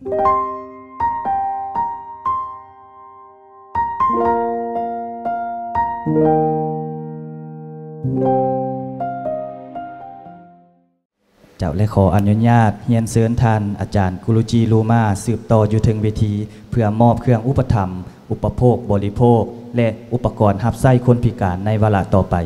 ເຈົ້າ ແລະ ຂໍອະນຸຍາດຮຽນເຊີນທ່ານອາຈານ ກຸລຸຈີ ລູມາ ສືບຕໍ່ຢູ່ເທິງເວທີ ເພື່ອມອບເຄື່ອງອຸປະຖຳ ອຸປະໂພກບໍລິໂພກ ແລະ ອຸປະກອນຮັບໃຊ້ຄົນພິການໃນວາລະຕໍ່ໄປ.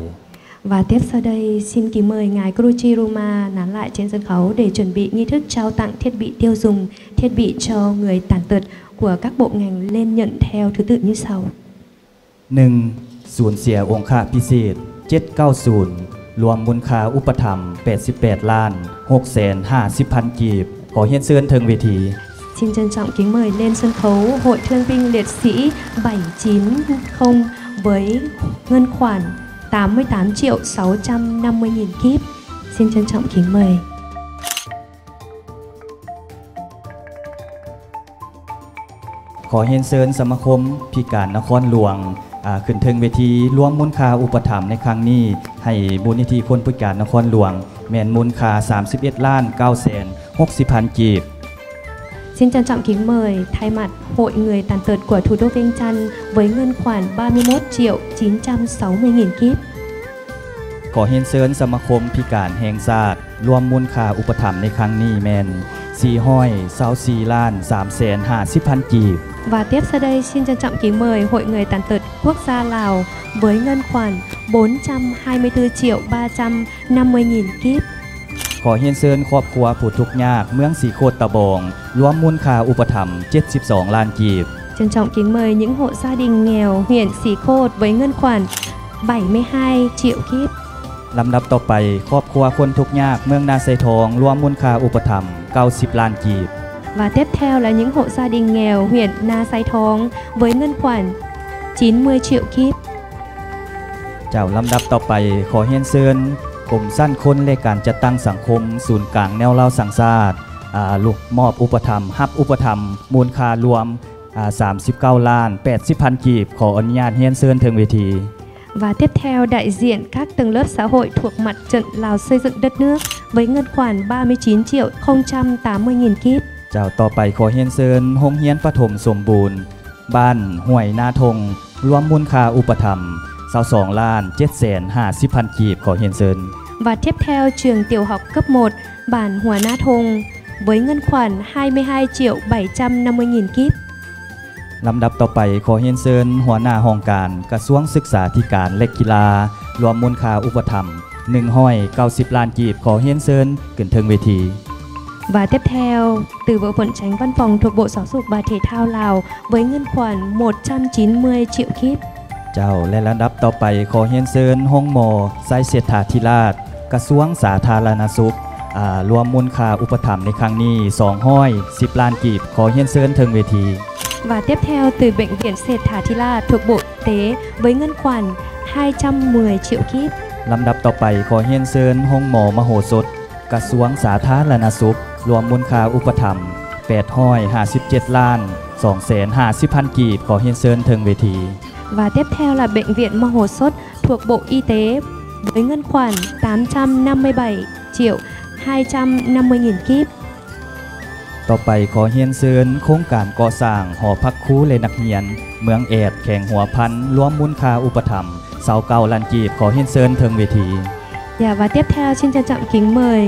Và tiếp sau đây, xin kính mời ngài Kuruchi Ruma nán lại trên sân khấu để chuẩn bị nghi thức trao tặng thiết bị tiêu dùng, thiết bị cho người tàn tật của các bộ ngành lên nhận theo thứ tự như sau. ໜຶ່ງ, ສູນເສຍອົງຄະພິເສດ ເຈັດເກົ້າສູນ ລວມມູນຄ່າອຸປະຖຳ ແປດສິບແປດລ້ານ ຫົກແສນຫ້າສິບພັນກີບ. ຂໍຮຽນເຊີນເທິງເວທີ. Xin trân trọng kính mời lên sân khấu Hội Thương binh Liệt sĩ bảy chín không với ngân khoản tám mươi tám triệu sáu trăm năm mươi nghìn kíp. Xin trân trọng kính mời. ຂໍຮຽນເຊີນສະມາຄົມພິການນະຄອນຫຼວງ ອາ ຂຶ້ນເທິງເວທີ. ລວມມູນຄ່າອຸປະຖຳໃນຄັ້ງນີ້ ໃຫ້ມູນນິທິຄົນພິການນະຄອນຫຼວງ ແມ່ນມູນຄ່າ ສາມສິບເອັດລ້ານ ເກົ້າແສນຫົກສິບພັນກີບ. Xin trân trọng kính mời thay mặt Hội Người Tàn Tật của Thủ đô Viêng Chăn với ngân khoản ba mươi mốt triệu chín trăm sáu mươi nghìn kíp. ຂໍຮຽນເຊີນສະມາຄົມພິການແຫ່ງຊາດ ລວມມູນຄ່າອຸປະຖຳໃນຄັ້ງນີ້ແມ່ນ ສີ່ຮ້ອຍຊາວສີ່ລ້ານ ສາມແສນຫ້າສິບພັນກີບ. Và tiếp sau đây, xin trân trọng kính mời Hội Người Tàn Tật Quốc gia Lào với ngân khoản bốn trăm hai mươi tư triệu ba trăm năm mươi nghìn kíp. ຂໍຮຽນເຊີນຄອບຄົວຜູ້ທຸກຍາກເມືອງສີໂຄດຕະບອງ ລວມມູນຄ່າອຸປະຖຳ ເຈັດສິບສອງລ້ານກີບ. Trân trọng kính mời những hộ gia đình nghèo huyện Sỉ Khôt với ngân khoản bảy mươi hai triệu kíp. ລຳດັບຕໍ່ໄປ, ຄອບຄົວຄົນທຸກຍາກເມືອງນາໄຊທອງ ລວມມູນຄ່າອຸປະຖຳ ເກົ້າສິບລ້ານກີບ. Và tiếp theo là những hộ gia đình nghèo huyện Na Sai Thong với ngân khoản chín mươi triệu kíp. ເຈົ້າ, ລຳດັບຕໍ່ໄປ ຂໍຮຽນເຊີນກົມຊັ້ນຄົນ ແລະ ການຈັດຕັ້ງສັງຄົມ ສູນກາງແນວລາວສ້າງຊາດ ອາ ລົບມອບອຸປະຖຳ ຮັບອຸປະຖຳ ມູນຄ່າລວມ ອາ ສາມສິບເກົ້າລ້ານແປດສິບພັນກີບ. ຂໍອະນຸຍາດຮຽນເຊີນເທິງເວທີ. Và tiếp theo, đại diện các tầng lớp xã hội thuộc Mặt trận Lào xây dựng đất nước với ngân khoản ba mươi chín triệu không trăm tám mươi nghìn kíp. ເຈົ້າ, ຕໍ່ໄປ ຂໍຮຽນເຊີນໂຮງຮຽນປະຖົມສົມບູນ ບ້ານຫ້ວຍນາທົ່ງ ລວມມູນຄ່າອຸປະຖຳ ຊາວສອງລ້ານເຈັດແສນຫ້າສິບພັນກີບ. ຂໍຮຽນເຊີນ. Và tiếp theo, trường tiểu học cấp một bản Hua Na Thong với ngân khoản hai mươi hai triệu bảy trăm năm mươi nghìn kíp. ລຳດັບຕໍ່ໄປ ຂໍຮຽນເຊີນຫົວໜ້າຫ້ອງການກະຊວງສຶກສາທິການ ແລະ ກິລາ ລວມມູນຄ່າອຸປະຖຳ ໜຶ່ງຮ້ອຍເກົ້າສິບລ້ານກີບ. ຂໍຮຽນເຊີນຂຶ້ນເທິງເວທີ. Và tiếp theo, từ Bộ Phận Chánh Văn phòng thuộc Bộ Giáo dục và Thể thao Lào với ngân khoản một trăm chín mươi triệu kíp. ເຈົ້າ, ແລະ ລຳດັບຕໍ່ໄປ ຂໍຮຽນເຊີນໂຮງໝໍໄຊເສດຖາທິລາດ ກະຊວງສາທາລະນະສຸກ ອາ ລວມມູນຄ່າອຸປະຖຳໃນຄັ້ງນີ້ ສອງຮ້ອຍສິບລ້ານກີບ. ຂໍຮຽນເຊີນເທິງເວທີ. Và tiếp theo, từ Bệnh viện Seththatilat thuộc Bộ Y tế với ngân khoản hai trăm mười triệu kíp. ລຳດັບຕໍ່ໄປ ຂໍຮຽນເຊີນໂຮງໝໍມະໂຫສົດ ກະຊວງສາທາລະນະສຸກ ລວມມູນຄ່າອຸປະຖຳ ແປດຮ້ອຍຫ້າສິບເຈັດລ້ານສອງແສນຫ້າສິບພັນກີບ. ຂໍຮຽນເຊີນເທິງເວທີ. Và tiếp theo là Bệnh viện Mơ Hồ Sốt thuộc Bộ Y tế với ngân khoản tám trăm năm mươi bảy triệu hai trăm năm mươi nghìn kíp. ຕໍ່ໄປ ຂໍຮຽນເຊີນໂຄງການກໍ່ສ້າງຫໍພັກຄູ ແລະ ນັກຮຽນ ເມືອງແອດ ແຂວງຫົວພັນ ລວມມູນຄ່າອຸປະຖຳ ຊາວເກົ້າລ້ານກີບ. ຂໍຮຽນເຊີນເທິງເວທີ. Dạ, và tiếp theo xin trân trọng kính mời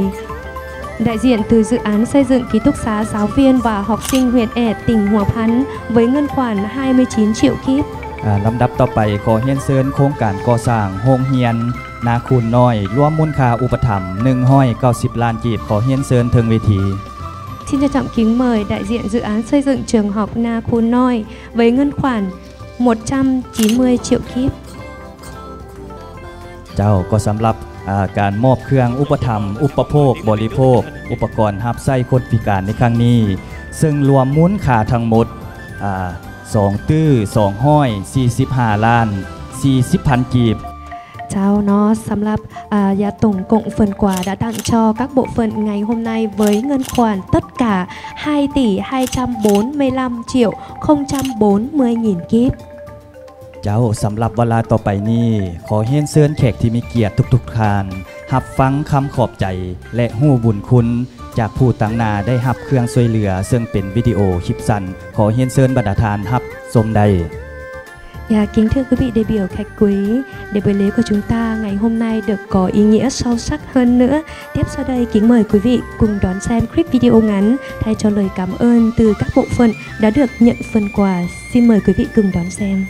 đại diện từ dự án xây dựng ký túc xá giáo viên và học sinh huyện Ẹt, tỉnh Hùa Phăn với ngân khoản hai mươi chín triệu kíp. ອາ ລຳດັບຕໍ່ໄປ ຂໍຮຽນເຊີນໂຄງການກໍ່ສ້າງໂຮງຮຽນນາຄູນນ້ອຍ ລວມມູນຄ່າອຸປະຖຳ ໜຶ່ງຮ້ອຍເກົ້າສິບລ້ານກີບ. ຂໍຮຽນເຊີນເທິງເວທີ. Xin trân trọng kính mời đại diện dự án xây dựng trường học Na Khun Noi với ngân khoản một trăm chín mươi triệu kíp. ເຈົ້າ, ກໍສຳລັບ ອາ ການມອບເຄື່ອງອຸປະຖຳ ອຸປະໂພກ ບໍລິໂພກ ອຸປະກອນຮັບໃຊ້ຄົນພິການໃນຄັ້ງນີ້ ເຊິ່ງລວມມູນຄ່າທັງໝົດ ອາ ສອງຕື້ສອງຮ້ອຍສີ່ສິບຫ້າລ້ານສີ່ສິບພັນກີບ. ເຈົ້າເນາະ, ສຳລັບ ອາ ຢາຕົງກົງເຟີນກວາ đã tặng cho các bộ phận ngành hôm nay với ngân khoản tất cả hai tỷ hai trăm bốn mươi lăm triệu không trăm bốn mươi nghìn kíp. ເຈົ້າ, ສຳລັບວາລະຕໍ່ໄປນີ້ ຂໍຮຽນເຊີນແຂກທີ່ມີກຽດທຸກໆທ່ານ ຮັບຟັງຄຳຂອບໃຈ ແລະ ຮູ້ບຸນຄຸນ ຈາກຜູ້ຕາງໜ້າໄດ້ຮັບເຄື່ອງຊ່ວຍເຫຼືອ ເຊິ່ງເປັນວິດີໂອຄລິບສັ້ນ. ຂໍຮຽນເຊີນບັນດາທ່ານຮັບຊົມໄດ້. Và kính thưa quý vị đại biểu khách quý, để buổi lễ của chúng ta ngày hôm nay được có ý nghĩa sâu sắc hơn nữa, tiếp sau đây kính mời quý vị cùng đón xem clip video ngắn thay cho lời cảm ơn từ các bộ phận đã được nhận phần quà. Xin mời quý vị cùng đón xem.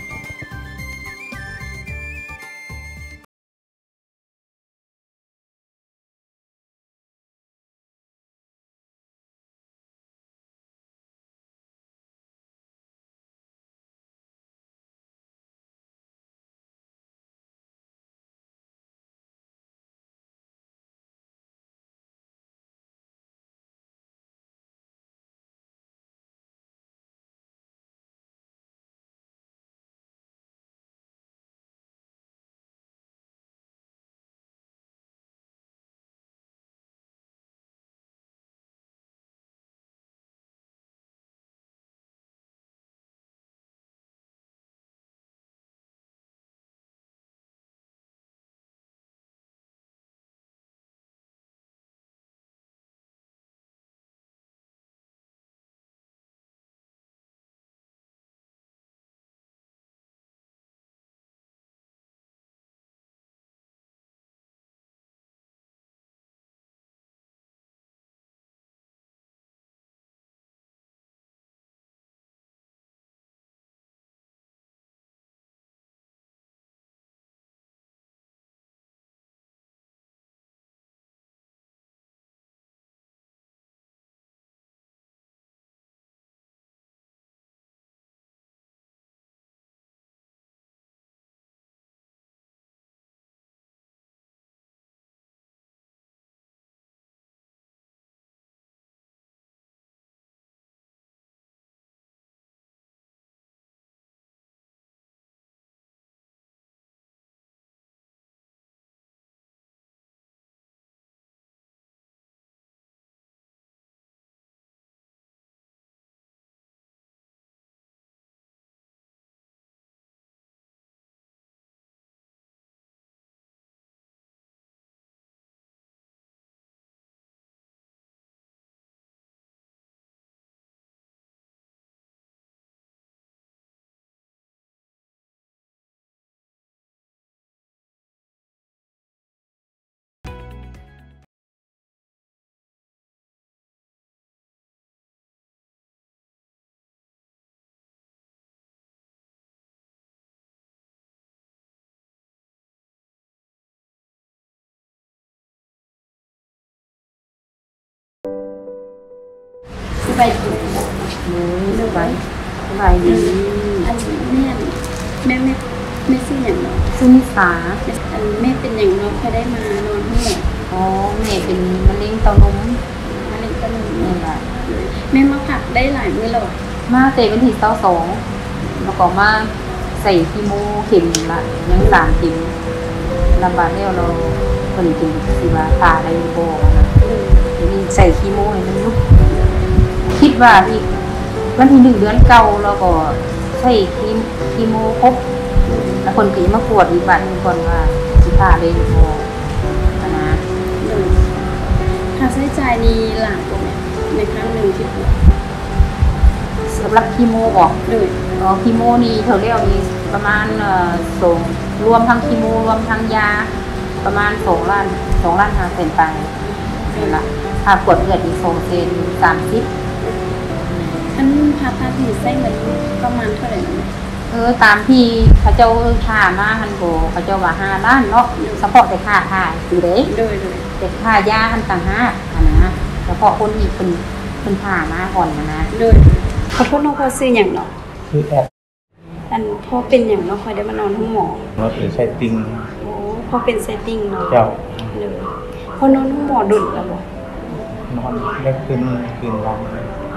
ສະບາຍດີ ໂດຍ ສະບາຍ ສະບາຍດີ. ອັນແມ່ນ ແມ່ ແມ່ ແມ່ຊື່ຫຍັງເນາະ? ຊື່ນິສາ. ອັນແມ່ເປັນຫຍັງເນາະ ຄືໄດ້ມານອນໂຮງໝໍ? ອໍ ແມ່ເປັນມະເຮັງເຕົ້ານົມ. ມະເຮັງເຕົ້ານົມ. ແມ່ນລະ. ແມ່ມາພັກໄດ້ຫຼາຍມື້ແລ້ວຫວາ? ມາແຕ່ວັນທີຊາວສອງ ແລ້ວກໍມາໃສ່ຄີໂມເຂັມລະ ຍັງສາມເຂັມ ລະບາດແລ້ວ ແລ້ວເພິ່ນຈຶ່ງຊິວ່າຜ່າໄດ້ບໍ່ນະ. ໂດຍ. ດຽວນີ້ໃສ່ຄີໂມໃຫ້ມັນຢຸດ. ຄິດວ່າອີກວັນທີໜຶ່ງເດືອນເກົ້າ ແລ້ວກໍໃສ່ຄີ ຄີໂມຄົບ ແລ້ວເພິ່ນກໍຈະມາກວດອີກບາດໜຶ່ງກ່ອນວ່າຊິຜ່າໄດ້ຫຼືບໍ່ຫັ້ນນະ. ໂດຍ. ຄ່າໃຊ້ຈ່າຍນີ້ຫຼາຍບໍ່ແມ່ ໃນຄັ້ງໜຶ່ງທີ່ກວດ? ສຳລັບຄີໂມບໍ? ໂດຍ. ອໍ ຄີໂມນີ້ເທົ່າແລ້ວນີ້ປະມານ ເອີ ສອງ ລວມທັງຄີໂມ ລວມທັງຢາ ປະມານສອງລ້ານ ສອງລ້ານຫ້າແສນປາຍນີ້ລະ. ຄ່າກວດເລືອດນີ້ສອງແສນສາມສິບ. ອັນຜ່າຕັດນີ້ໃຊ້ເງິນປະມານເທົ່າໃດ? ເອີ ຕາມທີ່ເຂົາເຈົ້າຜ່າມາຫັ້ນກໍ ເຂົາເຈົ້າວ່າຫ້າລ້ານເນາະ. ໂດຍ. ສະເພາະແຕ່ຄ່າຜ່າຊື່ເດ້. ໂດຍ ໂດຍ. ແຕ່ຄ່າຢາຫັ້ນຕ່າງຫາກຫັ້ນນະ ສະເພາະຄົນທີ່ເພິ່ນ ເພິ່ນຜ່າມາກ່ອນຫັ້ນນະ. ໂດຍ. ຂໍໂທດເນາະ ພໍ່ຊື່ຫຍັງເນາະ? ຊື່ແອັດ. ອັນພໍ່ເປັນຫຍັງເນາະ ຄ່ອຍໄດ້ມານອນໂຮງໝໍ? ມາເປັນໄສ້ຕິ່ງ. ໂອ້ ພໍ່ເປັນໄສ້ຕິ່ງເນາະ. ເຈົ້າ. ໂດຍ. ພໍ່ນອນໂຮງໝໍດົນແລ້ວບໍ່? ນອນໄດ້ຄືນ ຄືນວັນ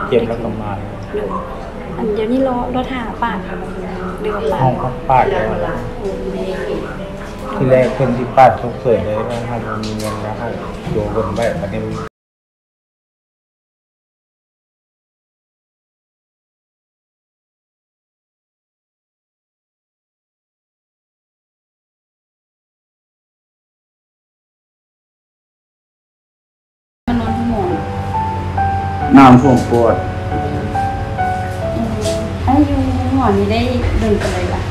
ເຈັບແລ້ວກໍມາ. ໂດຍ. ອັນດຽວນີ້ລໍ ລໍຖ້າປາດ ຫຼືວ່າປາດ? ຫ້ອງປາດແລ້ວ. ທີແລກເພິ່ນຊິປາດສຸກເສີນເລີຍ ວ່າເຮົາບໍ່ມີເງິນແລ້ວ ໃຫ້ໂຈເບິ່ງໄວ້ ບັດນີ້ ມານອນໂຮງໝໍ. ນ້ຳຖ້ວມປອດ. ອືມ ໄປຢູ່ໂຮງໝໍນີ້ໄດ້ດົນປານໃດລະ?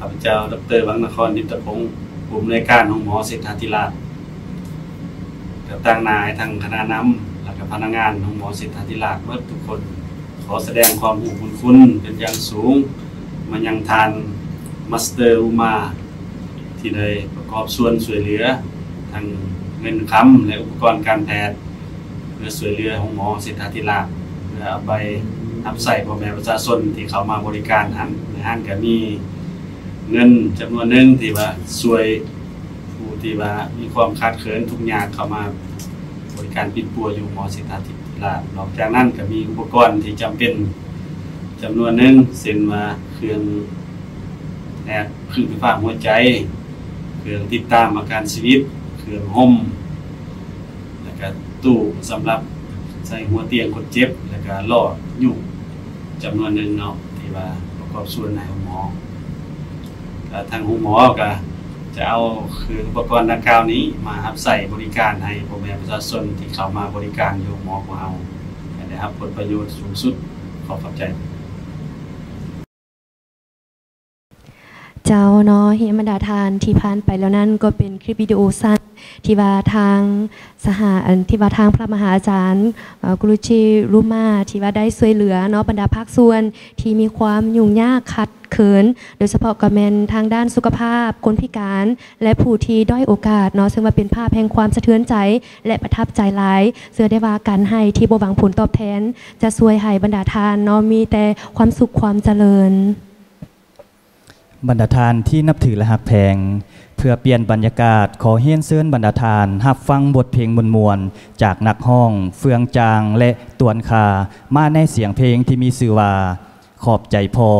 ຂ້າພະເຈົ້າ ດອກເຕີ ວັງນະຄອນ ດິດຕະພົງ ຜູ້ອຳນວຍການໂຮງໝໍເສດຖາທິລາດ ກໍຕາງໜ້າໃຫ້ທັງຄະນະນຳ ແລະ ກະພະນັກງານໂຮງໝໍເສດຖາທິລາດໝົດທຸກຄົນ ຂໍສະແດງຄວາມຮູ້ບຸນຄຸນເປັນຢ່າງສູງມາຍັງທ່ານ ມາສເຕີ ອຸມາ ທີ່ໄດ້ປະກອບສ່ວນຊ່ວຍເຫຼືອທັງເງິນຄຳ ແລະ ອຸປະກອນການແພດ ເພື່ອຊ່ວຍເຫຼືອໂຮງໝໍເສດຖາທິລາດ ເພື່ອເອົາໄປຮັບໃຊ້ພໍ່ແມ່ປະຊາຊົນທີ່ເຂົ້າມາບໍລິການຫັ້ນ. ໃນຫັ້ນກໍມີເງິນຈຳນວນໜຶ່ງທີ່ວ່າຊ່ວຍຜູ້ທີ່ວ່າມີຄວາມຂາດເຂີນທຸກຍາກເຂົ້າມາບໍລິການປິ່ນປົວຢູ່ໂຮງໝໍເສດຖາທິລາດ. ນອກຈາກນັ້ນກໍມີອຸປະກອນທີ່ຈຳເປັນຈຳນວນໜຶ່ງ ເຊັ່ນວ່າເຄື່ອງແອບ ຄືໄຟຟ້າຫົວໃຈ, ເຄື່ອງຕິດຕາມອາການຊີວິດ, ເຄື່ອງຫົ່ມ, ແລ້ວກະຕູ້ສຳລັບໃສ່ຫົວຕຽງຄົນເຈັບ, ແລ້ວກະລໍ້ຍຸງຈຳນວນໜຶ່ງເນາະ ທີ່ວ່າປະກອບສ່ວນໃຫ້ໂຮງໝໍ. ກະທາງໂຮງໝໍກະຈະເອົາເຄື່ອງອຸປະກອນດັ່ງກ່າວນີ້ມາຮັບໃຊ້ບໍລິການໃຫ້ພໍ່ແມ່ປະຊາຊົນທີ່ເຂົ້າມາບໍລິການຢູ່ໂຮງໝໍຂອງເຮົາ ໃຫ້ໄດ້ຮັບຜົນປະໂຫຍດສູງສຸດ. ຂໍຂອບໃຈ. ເຈົ້າເນາະ ເຫັນບັນດາທ່ານທີ່ຜ່ານໄປແລ້ວນັ້ນ ກໍເປັນຄລິບວິດີໂອສັ້ນທີ່ວ່າທາງສະຫາ ອັນ ທີ່ວ່າທາງພະມະຫາອາຈານ ເອີ ກຸລຸຈິ ລຸມາ ທີ່ວ່າໄດ້ຊ່ວຍເຫຼືອເນາະ ບັນດາພາກສ່ວນທີ່ມີຄວາມຫຍຸ້ງຍາກຂາດເຂີນ ໂດຍສະເພາະກໍແມ່ນທາງດ້ານສຸຂະພາບ, ຄົນພິການ ແລະ ຜູ້ທີ່ດ້ອຍໂອກາດເນາະ, ເຊິ່ງວ່າເປັນພາບແຫ່ງຄວາມສະເທືອນໃຈ ແລະ ປະທັບໃຈຫຼາຍ. ເຊື່ອໄດ້ວ່າການໃຫ້ທີ່ບໍ່ຫວັງຜົນຕອບແທນ ຈະຊ່ວຍໃຫ້ບັນດາທ່ານເນາະ ມີແຕ່ຄວາມສຸກຄວາມຈະເລີນ. ບັນດາທ່ານທີ່ນັບຖື ແລະ ຮັກແພງ, ເພື່ອປ່ຽນບັນຍາກາດ, ຂໍຮຽນເຊີນບັນດາທ່ານຮັບຟັງບົດເພງມ່ວນໆ ຈາກນັກຮ້ອງ ເຟືອງຈາງ ແລະ ຕວນຄາ ມາໃນສຽງເພງທີ່ມີຊື່ວ່າ ຂອບໃຈພໍ່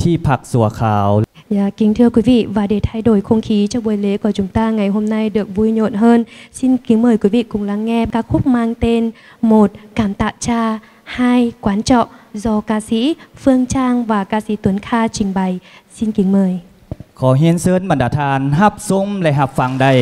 ທີ່ພັກຊົ່ວຄາວ. Dạ, kính thưa quý vị, và để thay đổi không khí cho buổi lễ của chúng ta ngày hôm nay được vui nhộn hơn, xin kính mời quý vị cùng lắng nghe ca khúc mang tên Một Cảm Tạ Cha, hai Quán Trọ do ca sĩ Phương Trang và ca sĩ Tuấn Kha trình bày. Xin kính mời. ຂໍຮຽນເຊີນບັນດາທ່ານຮັບຊົມ ແລະ ຮັບຟັງໄດ້.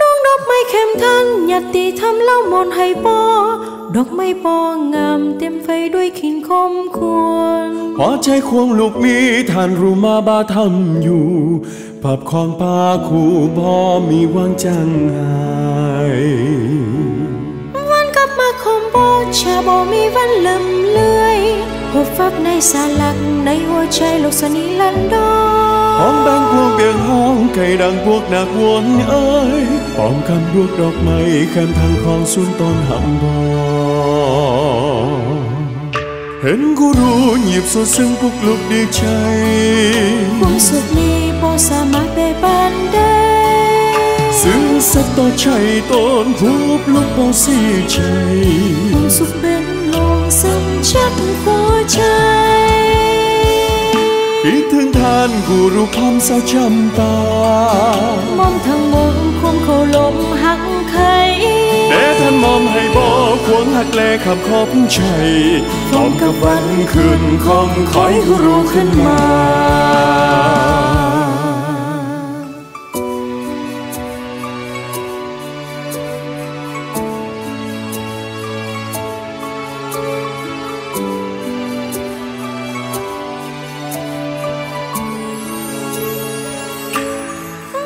ນ້ອງດອກໄມ້ແຄມທັນ ຍາດຕິທຳເລົ່າມອນໃຫ້ພໍ່ ດອກໄມ້ບໍ່ງາມ ເຕັມໄຟດ້ວຍກິ່ນຂອມຄວນ ຫົວໃຈຂອງລູກມີ ທ່ານຮູ້ມາບາທຳຢູ່ ພາບຂອງພະຄູບໍ່ມີວັງຈັງຫາຍ ວັນກັບມາຂອງພໍ່ ຈະບໍ່ມີວັນລືມເລືອຍ ຫວບຟັບໃນສາຫຼັກ ໃນຫົວໃຈລູກສະນິລັນດອນ ຫອມແບງພວງປຽກຮ້ອງ ໄກ່ດັງພວກນັກວນເອີຍ ປອມຄຳດວກດອກໄມ້ ແຄມທາງຂອງສູນຕອນຫຳບໍ່ ເຫັນກູຣູຫຍິບສວດເຊິ່ງປຸກລຸກດີໃຈ ຄວາມສຸກນີ້ບໍ່ສາມາດແປປານໄດ້ ຊຶ່ງສັດຕໍ່ໃຈຕົນຜູ້ປຸກລຸກບໍ່ສີໃຈ ຄວາມສຸກເປັນໂລງເຊິ່ງຈັກຫົວໃຈ ຄິດເຖິງທ່ານກູຣູພາມສາວຈຳປາ ມອມທັງມົງຄວາມເຄົາລົບຮັກ ໄຂ ແຕ່ທ່ານມອມໃຫ້ບໍ່ ຄວາມຮັກແລຄຳຂອບໃຈ ພ້ອມກັບວັນຄືນຂອງຂ້ອຍຮູ້ຂຶ້ນມາ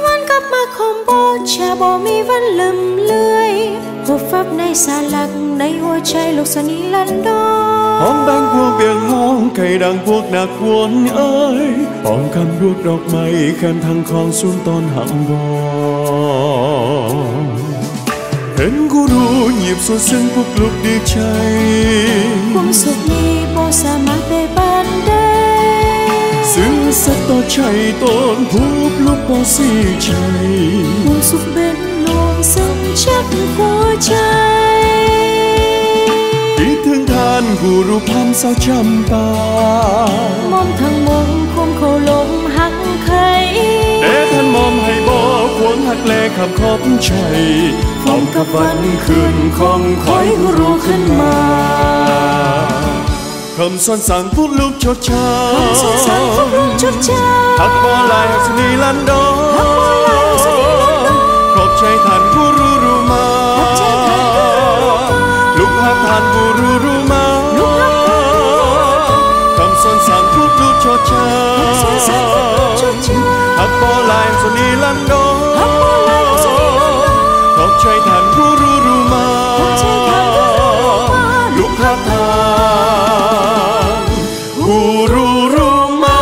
ວັນກັບມາຂອງພໍ່ ຈະບໍ່ມີວັນລືມເລືອຍ ຫວບຟັບໃນສາຫຼັກ ໃນຫົວໃຈລູກສະນິລັນດອນ ຫອມແບງພວງປຽກຮ້ອງ ໄກ່ດັງພວກນັກວນເອີຍ ປອມຄຳດວກດອກໄມ້ ແຄມທາງຂອງສູນຕອນຫຳບໍ່ ເຫັນກູຣູຫຍິບສວດເຊິ່ງປຸກລຸກດີໃຈ ຄວາມສຸກນີ້ບໍ່ສາມາດແປປານໄດ້ ຊຶ່ງສັດຕໍ່ໃຈຕົນຜູ້ປຸກລຸກບໍ່ສີໃຈ ຄວາມສຸກເປັນໂລງເຊິ່ງຈັກຫົວໃຈ ຄິດເຖິງທ່ານກູຣູພາມສາວຈຳປາ ມອມທັງມົງຄວາມເຄົາລົບຮັກ ໄຂ ແຕ່ທ່ານມອມໃຫ້ບໍ່ ຄວາມຮັກແລຄຳຂອບໃຈ ພ້ອມກັບວັນຄືນຂອງຂ້ອຍຮູ້ຂຶ້ນມາ ຄຳສອນສັ່ງປຸກລຸກຊົດເຊີຍ ຄຳສອນສັ່ງປຸກລຸກຊົດເຊີຍ ຮັກບໍ່ຫຼາຍຮັກສະນິລັນດອນ ຮັກບໍ່ຫຼາຍຮັກສະນິລັນດອນ ຂອບໃຈທ່ານກູຣູ ຮູ້ມາ ຂອບໃຈທ່ານກູຣູ ຮູ້ມາ ລູກຮັກທ່ານກູຣູ ຮູ້ມາ ລູກຮັກທ່ານກູຣູ ຄຳສອນສັ່ງປຸກລຸກຊົດເຊີຍ ຄຳສອນສັ່ງປຸກລຸກຊົດເຊີຍ ຮັກບໍ່ຫຼາຍຮັກສະນິລັນດອນ ຮັກບໍ່ຫຼາຍຮັກສະນິລັນດອນ ຂອບໃຈທ່ານກູຣູ ຮູ້ມາ ຂອບໃຈທ່ານກູຣູ ຮູ້ມາ ລູກຮັກທ່ານກູຣູ ຮູ້ມາ.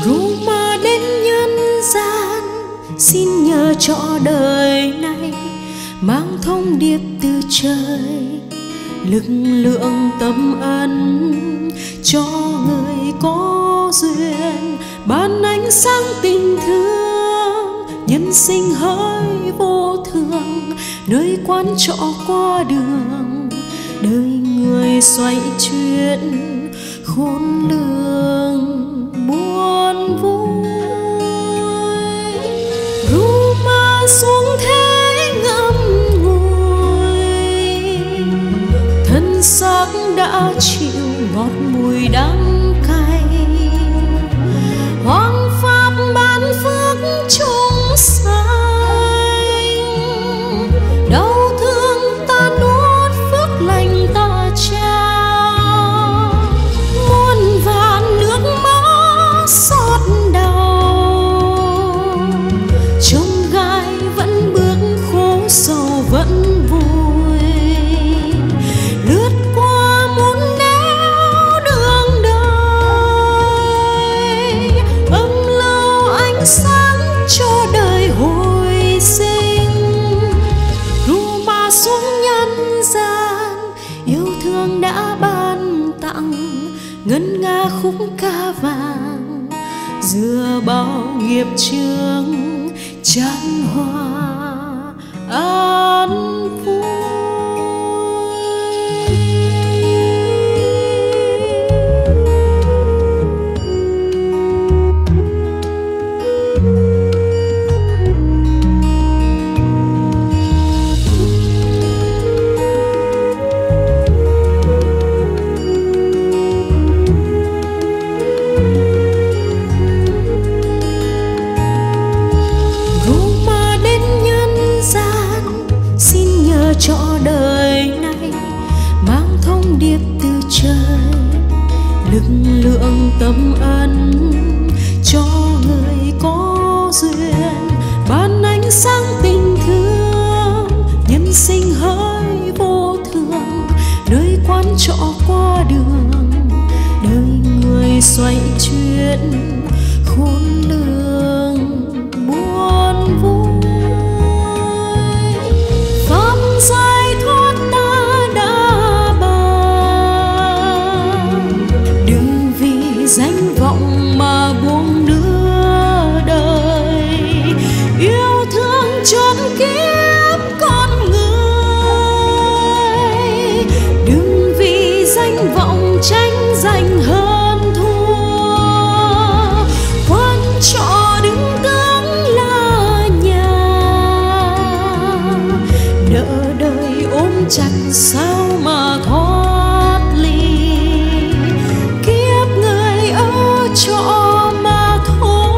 Roma đến nhân gian, xin nhờ cho đời này mang thông điệp từ trời, lực lượng tâm ấn cho người có duyên, ban ánh sáng tình thương Nhân sinh hơi vô thường, nơi quán trọ qua đường, đời người xoay chuyển khôn lường buồn vui. Ru ma xuống thế ngậm ngùi, thân xác đã chịu ngọt bùi đắng cay. Hoang pháp ban phước chúng sanh, đau thương ta nuốt, phước lành ta trao. Muôn vàn nước mắt xót đau, chông gai vẫn bước, khổ sầu vẫn vui, lướt qua muôn nẻo đường đời, ấm lâu ánh sáng cho đời hồi sinh. Ru ma xuống nhân gian, yêu thương đã ban tặng, ngân nga khúc ca vàng, rửa bao nghiệp chướng, chan hòa an vui. Ru ma đến nhân gian, xin nhờ cho đời này mang thông điệp từ trời, lực lượng tâm ân cho người có duyên, ban ánh sáng tình thương, nhân sinh hơi vô thường, nơi quán trọ qua đường, đời người xoay chuyển khôn lường buồn vui. Pháp giải thoát ta đã ban, đừng vì danh vọng mà buông nửa đời, yêu thương trọn kiếp con người. Đừng vì danh vọng tranh giành hơn thua, quán trọ đứng tướng là nhà, nợ đời ôm chặt sao mà thoát ly, kiếp người ở trọ mà thôi,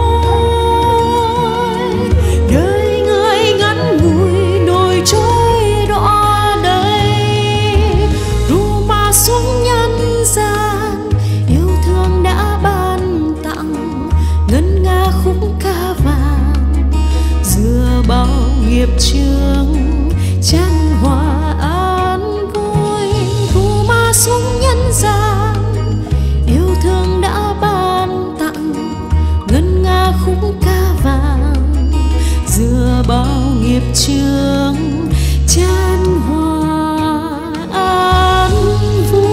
đời người ngắn ngủi nổi trôi đọa đầy. Ru ma xuống nhân gian, yêu thương đã ban tặng, ngân nga khúc ca vàng, rửa bao nghiệp chướng, chan hòa an vui. Ru ma xuống nhân gian, yêu thương đã ban tặng, ngân nga khúc ca vàng, rửa bao nghiệp chướng, chan hòa an vui.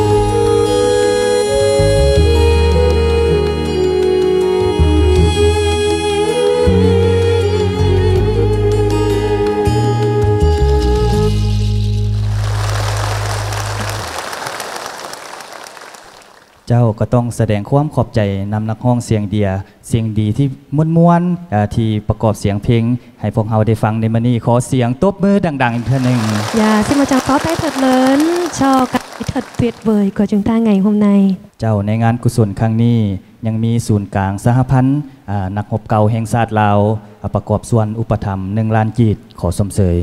ເຈົ້າ ກໍຕ້ອງສະແດງຄວາມຂອບໃຈນຳນັກຮ້ອງສຽງເດຍ ສຽງດີທີ່ມ່ວນໆ ເອີ ທີ່ປະກອບສຽງເພງໃຫ້ພວກເຮົາໄດ້ຟັງໃນມື້ນີ້. ຂໍສຽງຕົບມືດັງໆອີກເທື່ອໜຶ່ງ. Dạ, xin mời chàng phó Thái Thật Lớn cho ca sĩ Thật Tuyệt Vời của chúng ta ngày hôm nay. ເຈົ້າ, ໃນງານກຸສົນຄັ້ງນີ້ ຍັງມີສູນກາງສະຫະພັນ ອາ ນັກຮົບເກົ່າແຫ່ງຊາດລາວ ອາ ປະກອບສ່ວນອຸປະຖຳ ໜຶ່ງລ້ານກີບ. ຂໍຊົມເຊີຍ.